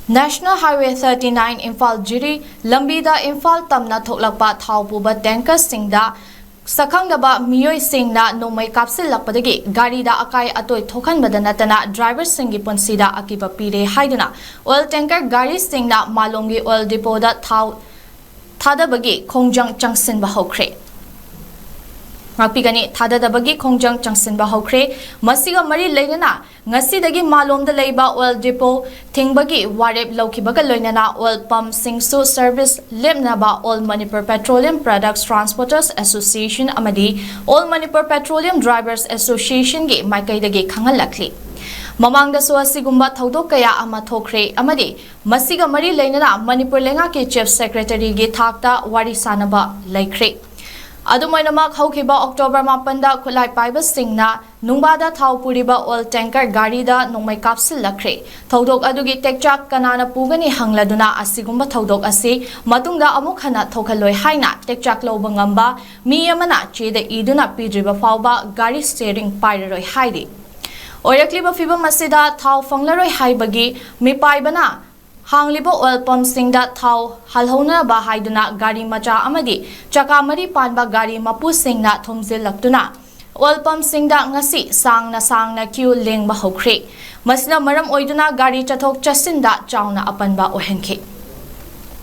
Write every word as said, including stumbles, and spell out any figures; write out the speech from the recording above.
National Highway thirty nine Imphal ꯖꯤꯔꯤ ꯂꯝꯕꯤꯗ ꯏꯝꯐꯥꯜ ꯇꯝꯅ ꯊꯣꯛꯂꯛꯄ ꯊꯥꯎ ꯄꯨꯕ tanker ꯁꯤꯡꯗ ꯁꯛꯈꯪꯗꯕ ꯃꯤꯑꯣꯏꯁꯤꯡꯅ ꯅꯣꯡꯃꯩ ꯀꯥꯞꯁꯤꯜꯂꯛꯄꯗꯒꯤ ꯒꯥꯔꯤꯗ ꯑꯀꯥꯏ ꯑꯇꯣꯏ ꯊꯣꯛꯍꯟꯕꯗ ꯅꯠꯇꯅ driver ꯁꯤꯡꯒꯤ ꯄꯨꯟꯁꯤꯗ ꯑꯀꯤꯕ ꯄꯤꯔꯦ ꯍꯥꯏꯗꯨꯅ oil tanker ꯒꯥꯔꯤꯁꯤꯡꯅ ꯃꯥꯂꯣꯝꯒꯤ oil depot ꯗ ꯊꯥꯎ ꯊꯥꯗꯕꯒꯤ ꯈꯣꯡꯖꯪ ꯆꯪꯁꯤꯟꯕ ꯍꯧꯈ꯭ꯔꯦ꯫ ꯉꯥꯛꯄꯤꯒꯅꯤ, ꯊꯥꯗꯗꯕꯒꯤ ꯈꯣꯡꯖꯪ ꯆꯪꯁꯤꯟꯕ ꯍꯧꯈ꯭ꯔꯦ꯫ ꯃꯁꯤꯒ ꯃꯔꯤ ꯂꯩꯅꯅ ꯉꯁꯤꯗꯒꯤ ꯃꯥꯂꯣꯝꯗ ꯂꯩꯕ oil depot ꯊꯤꯡꯕꯒꯤ ꯋꯥꯔꯦꯞ ꯂꯧꯈꯤꯕꯒ ꯂꯣꯏꯅꯅ oil pump ꯁꯤꯡꯁꯨ service ꯂꯦꯞꯅꯕ All Manipur Petroleum Products Transporters Association ꯑꯃꯗꯤ All Manipur Petroleum Drivers Association ꯒꯤ ꯃꯥꯏꯀꯩꯗꯒꯤ ꯈꯪꯍꯜꯂꯛꯂꯤ꯫ ꯃꯃꯥꯡꯗꯁꯨ ꯑꯁꯤꯒꯨꯝꯕ ꯊꯧꯗꯣꯛ ꯀꯌꯥ ꯑꯃ ꯊꯣꯛꯈ꯭ꯔꯦ ꯑꯃꯗꯤ ꯃꯁꯤꯒ ꯃꯔꯤ ꯂꯩꯅꯅ ꯃꯅꯤꯄꯨꯔ ꯂꯩꯉꯥꯛꯀꯤ Chief Secretary ꯒꯤ ꯊꯥꯛꯇ ꯋꯥꯔꯤ ꯁꯥꯅꯕ ꯂꯩꯈ꯭ꯔꯦ꯫ ꯑꯗꯨꯝ ꯑꯣꯏꯅꯃꯛ, ꯍꯧꯈꯤꯕ October ꯃꯥꯄꯟꯗ ꯈꯨꯠꯂꯥꯏ ꯄꯥꯏꯕꯁꯤꯡꯅ ꯅꯨꯡꯕꯥꯗ ꯊꯥꯎ ꯄꯨꯔꯤꯕ oil tanker ꯒꯥꯔꯤꯗ ꯅꯣꯡꯃꯩ ꯀꯥꯞꯁꯤꯜꯂꯛꯈ꯭ꯔꯦ꯫ ꯊꯧꯗꯣꯛ ꯑꯗꯨꯒꯤ ꯇꯦꯛꯆꯥꯛ ꯀꯅꯥꯅ ꯄꯨꯒꯅꯤ ꯍꯪꯂꯗꯨꯅ ꯑꯁꯤꯒꯨꯝꯕ ꯊꯧꯗꯣꯛ ꯑꯁꯤ ꯃꯇꯨꯡꯗ ꯑꯃꯨꯛ ꯍꯟꯅ ꯊꯣꯛꯍꯜꯂꯣꯏ ꯍꯥꯏꯅ ꯇꯦꯛꯆꯥꯛ ꯂꯧꯕ ꯉꯝꯕ ꯃꯤ ꯑꯃꯅ ꯆꯦꯗ ꯏꯗꯨꯅ ꯄꯤꯗ꯭ꯔꯤꯕ ꯐꯥꯎꯕ ꯒꯥꯔꯤ steering ꯄꯥꯏꯔꯔꯣꯏ ꯍꯥꯏꯔꯤ꯫ ꯑꯣꯏꯔꯛꯂꯤꯕ ꯐꯤꯕꯝ ꯑꯁꯤꯗ ꯊꯥꯎ ꯐꯪꯂꯔꯣꯏ ꯍꯥꯏꯕꯒꯤ ꯃꯤꯄꯥꯏꯕꯅ ꯍꯥꯡꯂꯤꯕ oil pump ꯁꯤꯡꯗ ꯊꯥꯎ ꯍꯜꯍꯧꯅꯕ ꯍꯥꯏꯗꯨꯅ ꯒꯥꯔꯤ ꯃꯆꯥ ꯑꯃꯗꯤ ꯆꯀꯥ ꯃꯔꯤ ꯄꯥꯟꯕ ꯒꯥꯔꯤ ꯃꯄꯨꯁꯤꯡꯅ ꯊꯣꯝꯖꯤꯜꯂꯛꯇꯨꯅ oil pump ꯁꯤꯡꯗ ꯉꯁꯤ ꯁꯥꯡꯅ ꯁꯥꯡꯅ queue ꯂꯦꯡꯕ ꯍꯧꯈ꯭ꯔꯦ꯫ ꯃꯁꯤꯅ ꯃꯔꯝ ꯑꯣꯏꯗꯨꯅ ꯒꯥꯔꯤ ꯆꯠꯊꯣꯛ ꯆꯠꯁꯤꯟꯗ ꯆꯥꯎꯅ ꯑꯄꯟꯕ ꯑꯣꯏꯍꯟꯈꯤ꯫